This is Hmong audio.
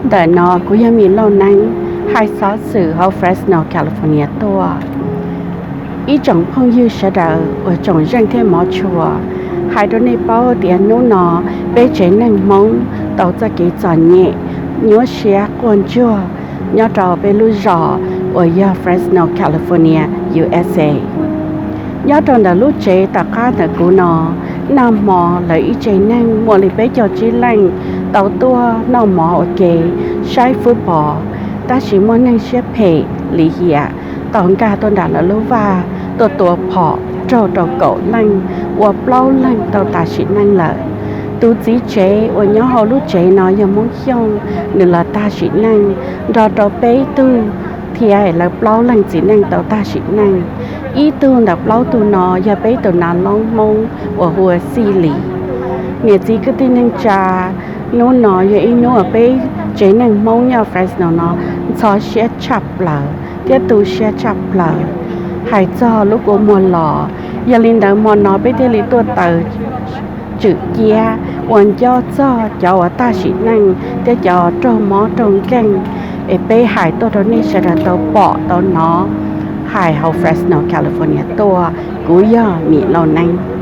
Ntawm no kuv yog Mim Lauj Neeb, hais xov xwm hauv Fresno, California tuaj. Ib tsoom phooj ywg sawv daws uas tsoom zeej thiab hmov tshua, hais rau nej paub tias hnub no peb tsev neeg Hmoob tau txoj kev txom nyem, nyuaj siab quaj ntsuag nyob rau peb lub zos uas yog Fresno, California, U S A. Nyob rau ntawm lub tsev tom qab ntawm kuv no, nag hmo lawv ib tsev neeg muaj li peb caug tsib leej tau tuaj noj mov ua ke, saib fub pov, tab sis muaj neeg siab phem lim hiam tau nkag tuaj nram lawv lub vaj tuaj tua phom raug rau kaum leej, ua plaub leeg tau tag sim neej lawm. Tus txiv tsev uas nyob hauv lub tsev no yog Hmoob Xyooj, nws los tag sim neej nrog rau peb tug thiab lawv plaub leeg txiv neej tau tag sim neej. Ib tug ntawm plaub tug no yog peb tus nas loob Hmoob uas hu ua Xij Lis. Niam txiv kwv tij neej tsa, hnub no yog ib hnub uas peb tsev neeg Hmoob nyob Fresno no ntxhov siab tshaj plaws thiab tu siab tshaj plaws. Hais txog lub kua muag los, yog li ntawd hmo no peb thiaj li tuaj taws tswm ciab ua ncoj txog cov uas tag sim neej thiab cov raug mob raug nkeeg, es peb hais tuaj rau nej sawv daws tau pom tau hnov, hais hauv Fresno, California tuaj. Kuv yog Mim Lauj Neeb.